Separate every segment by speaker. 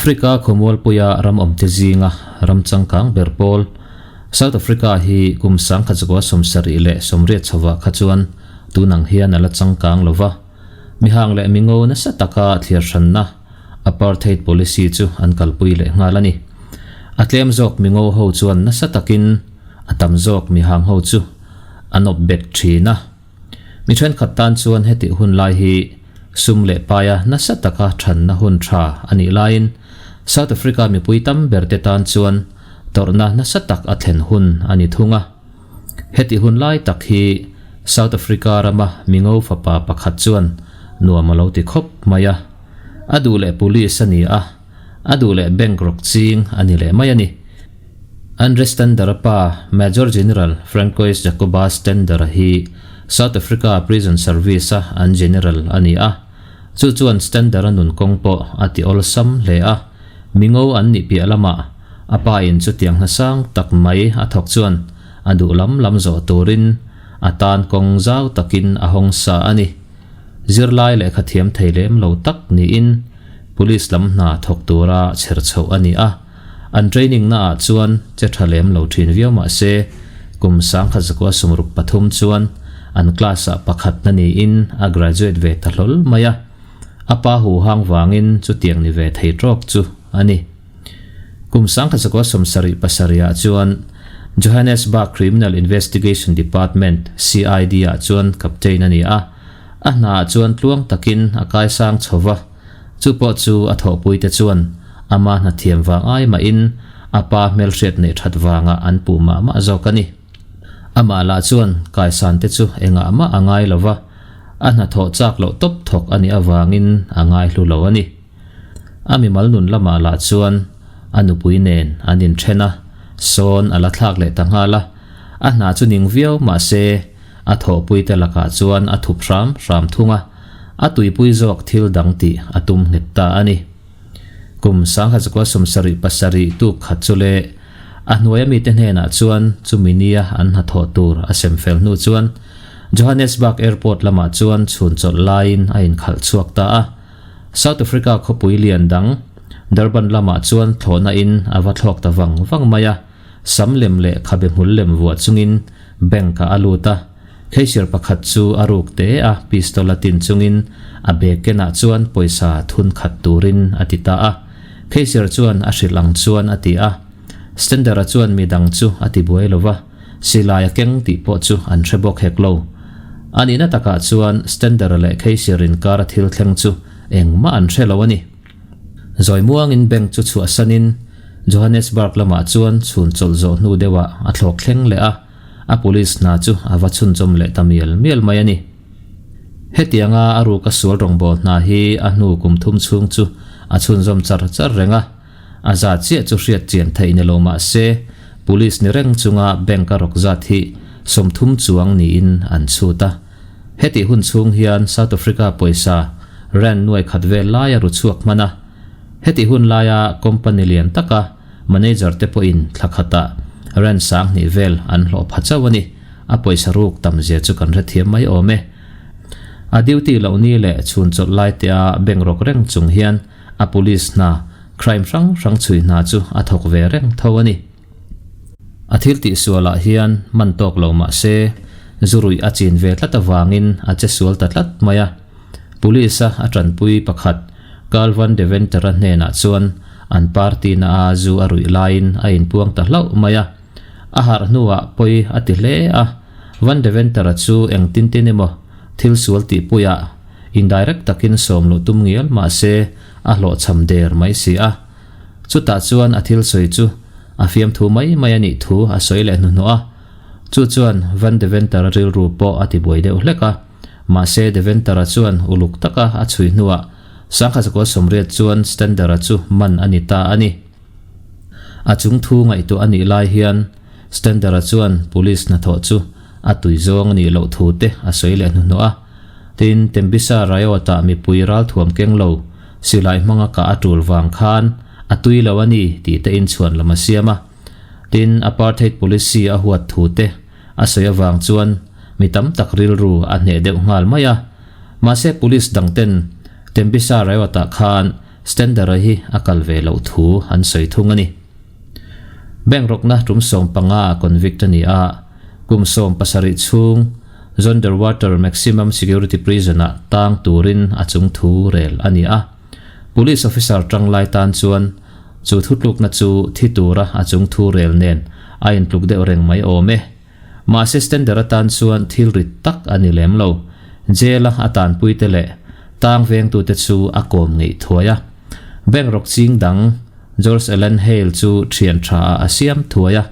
Speaker 1: Africa khawmualpuia ram awmte zinga ram changkang ber pawl, South Africa hi kum 1978 chhovah kha chuan tun ang hian a la changkang lo va, mihang leh mingo nasa taka thliar hranna apartheid policy chu an kalpui leh nghal a ni. A tlem zawk mingo ho chuan nasa takin a tam zawk mihang ho chu an awp bet thin a. Mi thenkhat tan chuan hetih hun lai hi sum leh paia nasa taka thanna hun tha a nih laiin South Africa mipui tam berte tan chuan tawrhna nasa tak a thlen hun a ni thung a. Hetih hun lai tak hi South Africa rama mingo fapa pakhat chuan nuam a lo ti khawp mai a. A duh leh police a ni a, a duh leh bank rawk ching a ni leh mai a ni. Andre Stander-a pa, Major General Francois Jacoba Stander-a hi South Africa Prison Service-a an General a ni a. Chu chuan Stander-a nun kawng pawh a ti awlsam hle a. Mingo an nih piah lamah a pa in chutiang hnasang tak mai a thawk chuan a duh lam lam zawh turin a tan kawng zau takin a hawng sa a ni. Zirlai lehkha thiam thei lem lo tak niin Police lam hna thawk tura chher chhoh a ni a. An training na ah chuan che tha lem lo thin viau mah se, kum 1963 chuan an class ah pakhat na niin a graduate ve ta hlawl mai a. A pa hu hang vangin chutiang ni ve thei tawk chu a ni. Kum 1977 ah chuan Johannesburg Criminal Investigation Department, CID, ah chuan captain a ni a. A hna ah chuan tluang takin a kaisang chho va. Chu pawh chu a thawhpuite chuan ama hnathiam vang ai mahin a pa hmelhriat neih that vangah an puh mah mah zawk a ni. Amah lah chuan kaisante chu engah mah a ngai lo va, a hnathawh chak loh tawp thawk a nih avangin a ngai hlu lo a ni. A mimal nun lamah lah chuan a nupui nen an inthen a, sawn a la thlak leh ta nghal a, a hna chu ning viau mah se a thawhpuite lakah chuan a thup hram hram thung a, a tuipui zawk thil dang tih a tum nghet ta a ni. Kum 1977 tuk khat chu leh a hnuaia mite hnenah chuan chumi nia an hnathawh tur a sem fel hnu chuan Johannesburg Airport lamah chuan chhun chawlh laiin a inkhalh chhuak ta a. South Africa khawpui lian dang Durban lamah chuan thlawhna in a va thlawk ta vang vang mai a, sam lem leh khabe hmul lem vuah chungin bank ah a lut a. Cashier pakhat chu a ruk te a pistol a tin chungin a bag kenah chuan pawisa thun khat turin a ti ta a. Cashier chuan a hrilh ang chuan a ti a. Stender-a chuan midang chu a ti buai lo va, silai a keng tih pawh chu an hre bawk hek lo. A nihna takah chuan Stender-a leh Cashier inkar a thil thleng chu engmah an hre lo a ni. Zawi muangin bank chu chhuahsanin Johannesburg lamah chuan chhun chawlh zawh hnu deuhah a thlawk thleng leh a. A police hna chu a va chhunchawm leh ta mial mial mai a ni. Hetianga a ruka sual rawngbâwl hna hi a hnu kum thum chhung chu a chhunzawm char char reng a, a zat chiah chu hriat chian theih ni lo mah se, police ni reng chunga bank a rawk zat hi 30 chuang niin an chhut a. Hetih hun chhung hian South Africa pawisa rand nuai khat vel lai a ru chhuak hman a. Hetih hun laia company lian taka Manager te pawhin thla khatah rent 2000 vel an hlawh pha chauh a ni. A pawisa ruk tam zia chu kan hrethiam mai awm e. A duty loh ni leh chhun chawlh lai te a bank rawk reng chung hian a police hna, crime hrang hrang chhui hna chu a thawk ve reng tho a ni. A thil tih sualah hian man tawk lo mah se, zu ruih a chin ve tlat avangin a che sual ta tlat mai a. Police-a a tanpui pakhat Carl van Deventer-a hnenah chuan an party na a zu a ruih laiin a inpuang ta hlauh mai a. A harh hnuah pawi a ti hle a, Van Deventer-a chu engtin tin emaw thil sual tihpuiah indirect takin sawm luh tum ngial mah se a hlawhchham der mai si a. Chutah chuan a thil sawi chu a fiamthu mai mai a nih thu a sawi leh hnuhnawh a. Chu chuan Van Deventer-a rilru pawh a tibuai deuh hlek a. Mahse Deventer-a chuan uluk taka a chhui hnuah 1980 chuan Stender-a chu man a ni ta a ni. A chung thu ngaihtuah a nih lai hian Stender-a chuan police hnathawh chu a tui zawng a nih loh thu te a sawi leh hnuhnawh a. Tin, Tembisa Riot-ah mipui ralthuam keng lo silai hmanga kah a tul vang khan a tui lo a ni tih te inchhuan lam a siam a. Tin, apartheid policy a huat thu te a sawi avang chuan mi tam tak rilru a hneh deuh nghal mai a. Mahse police dang ten Tembisa Riot-ah khan Stender-a hi a kal ve loh thu an sawi thung a ni. Bank rawkna tum 15 ah convict a ni a, kum 17 chhung Zonderwater Maximum Security Prison-ah tang turin a chung thu rel a ni a. Police officer tanglai tan chuan chu thutlukna chu thi tura a chung thu rel nen a intluk deuh reng mai awm e. Mahse Stender atan chuan thil rit tak a ni lem lo. Jail-a a tanpuite leh tang vengtute chu a kawm ngeih thuai a. Bank rawk ching dang George Allen Hale chu thian tha ah a siam thuai a.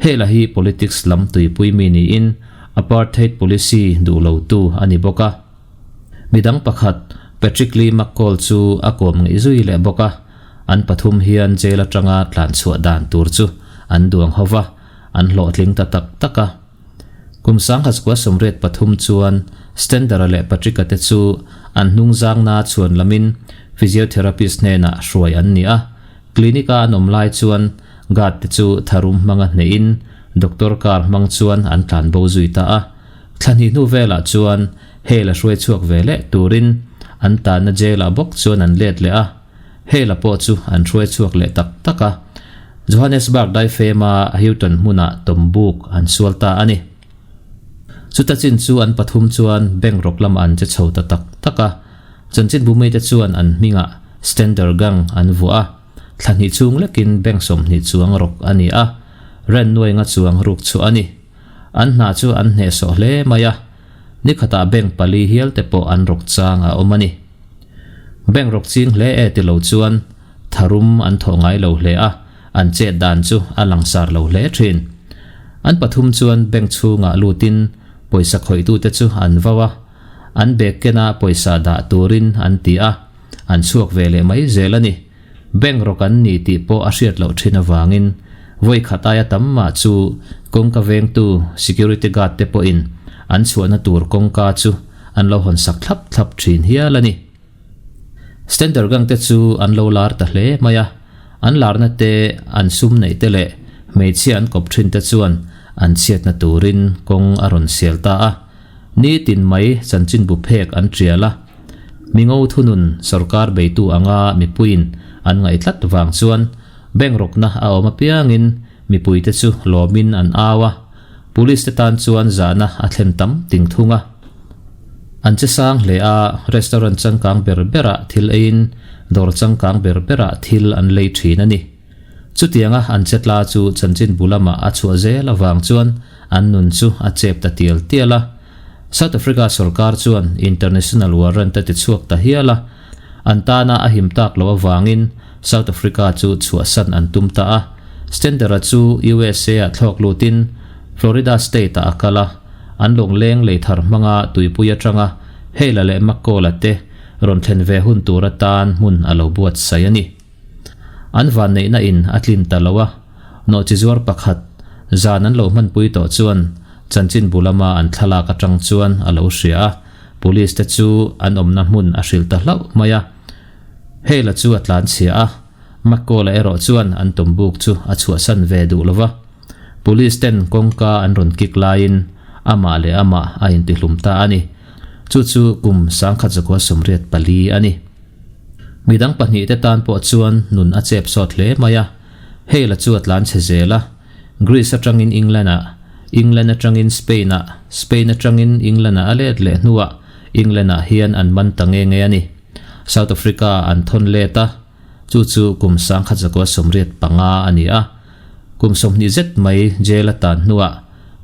Speaker 1: Hale-a hi politics lam tuipui mi niin apartheid policy duh lotu a ni bawk a. Midang pakhat Patrick Lee McCall chu a kawm ngeih zui leh bawk a. An pathum hian jail atanga tlanchhuah dan tur chu an duang ho va. An hlawhtling ta tak tak a. Kum 1983 chuan Stender-a leh Patrick-a te chu an hnung zangna chhuan lamin physiotherapist hnenah hruai an ni a. Clinic-a an awm lai chuan guard te chu tharum hmanga hnehin doctor car hmang chuan an tlan bo zui ta a. Thla hnih hnu velah chuan Hale-a hruai chhuak ve leh turin an tanna jail-ah bawk chuan an let leh a. Hale-a pawh chu an hruai chhuak leh tak tak a, Johannesburg daifema Houghton hmunah tawmbuk an sual ta a ni. Chuta chin chu an pathum chuan bank rawk lamah an che chho ta tak tak a, chanchinbu mite chuan an hmingah Stander Gang an vuah a, thla hnih chhung lekin bank 20 chuang rawk a ni a, rent nuai nga chuang ruk chhuah a ni. An hna chu an hnehsawh hle mai a, nikhatah bank pali hial te pawh an rawk chang a awm a ni. Bank rawk ching hle e ti lo chuan tharum an thawh ngai lo hle a, an chet dan chu a langsar lo hle thin. An pathum chuan bank chhungah lutin pawisa khawihtute chu an vau a, an bag kena pawisa dah turin an ti a, an chhuak ve leh mai zel a ni. Bank rawk an ni tih pawh a hriat loh thin avangin vawi khat aia tam mah chu kawngka vengtu security guard te pawhin an chhuahna tur kawngka chu an lo hawn sak thlap thlap thin hial a ni. Stender gang te chu an lo lar ta hle mai a, an larna te, an sum neih te leh hmeichhia an kawp thin te chuan an chhiatna turin kawng a rawn sial ta a. Nitin mai chanchinbu phek an tial a, mingo thunun sorkar beitu anga mipuiin an ngaih tlat vang chuan bank rawkna a awm apiangin mipuite chu lawmin an au a. Police te tan chuan zahna a thlen tam ting thung a. An che sang hle a, restaurant changkang ber berah thil eiin dawr changkang ber berah thil an lei thin a ni. Chutianga an che tla chu chanchin bu lamah a chhuah zel avang chuan an nun chu a chep ta tial tial a. South Africa sorkar chuan international warrant a ti chhuak ta hial a, an tana a him tak loh avangin South Africa chu chhuahsan an tum ta a. Stender-a chu USA-ah thlawk lutin Florida State-ah a kal a, an lawngleng lei thar hmanga tuipui atanga Hale-a leh McCall-a te rawn thlen ve hun tur atan hmun a lo buatsaih a ni. An vanneihna in a tlin ta lo a, nawhchi zuar pakhat zan an lo hmanpui tawh chuan chanchinbu lama an thlalak atang chuan a lo hria a, Police te chu an awmna hmun a hrilh ta hlauh mai a. Hale-a chu a tlanchhia a, McCall-a erawh chuan an tawmbuk chu a chhuahsan ve duh lo va. Police ten kawngka an rawn kik laiin amah leh amah a intihlum ta a ni. Chu chu kum 1984 a ni. Midang pahnihte tan pawh chuan nun a chep sawt hle mai a. Hale-a chu a tlanchhe zel a. Greece atangin England-ah, England atangin Spain-ah, Spain atangin England-ah a let leh hnuah England-ah hian an man ta nge nge a ni. South Africa an thawn let a, chu chu kum 1985 a ni a. Kum 20 zet mai jail a tan hnuah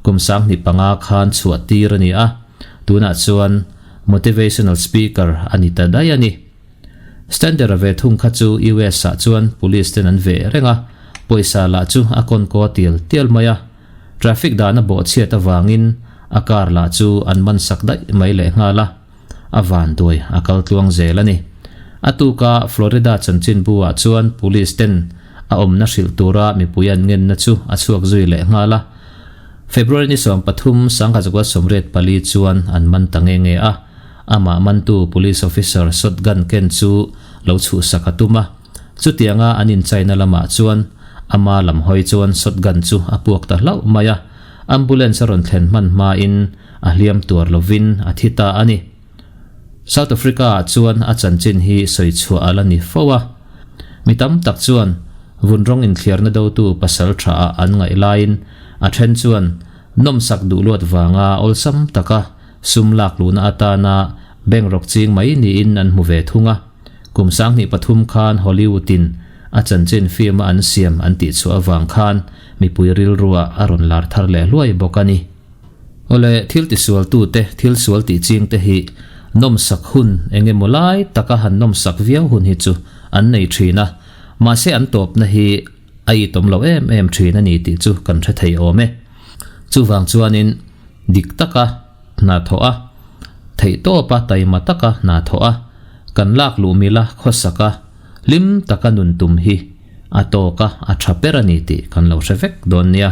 Speaker 1: kum 2005 khan chhuah tir a ni a, tunah chuan motivational speaker a ni ta daih a ni. Stander-a ve thung kha chu US-ah chuan police ten an veh reng a, pawisa lah chu a kawn kaw tial tial mai a. Traffic dan a bawhchhiat avangin a car lah chu an man sak daih mai lehnghal a. A vanduai a kal tluang zel a ni. A tuka Florida chanchinbu ah chuan police ten a awmna hrilh tura mipui an ngenna chu a chhuak zui leh nghal a. February ni 13, 1984 chuan an man ta nge nge a. Amah mantu police officer shotgun ken chu lo chhuhsak a tum a. Chutianga an inchaina lamah chuan ama lam hawi chuan shotgun chu a puak ta hlauh mai a. Ambulance a rawn thlen hman hmain a hliam tuar lovin a thi ta a ni. South Africa-ah chuan a chanchin hi sawi chhuah a la ni fo a. Mi tam tak chuan vun rawng inthliarna dotu pasal thaah an ngaih laiin a then chuan nawmsak duh luat vanga awlsam taka sum lak luhna atana bank rawk ching mai niin an hmu ve thung a. Kum 2003 khan Hollywood-in a chanchin film-a an siam an tih chhuah avang khan mipui rilruah a rawn lar thar leh hluai bawk a ni. Awle, thil tisualtute, thil sual tih chingte hi nawmsak hun eng emaw lai taka han nawmsak viau hun hi chu an nei thin a, mahse an tawpna hi a itawm lo em em thin a ni tih chu kan hre thei awm e. Chuvang chuanin dik taka hna thawh a, theihtawpa taima taka hna thawh a, kan lak luh mila khawsaka hlim taka nun tum hi a tawka a tha ber a ni tih kan lo hre vek dawn nia.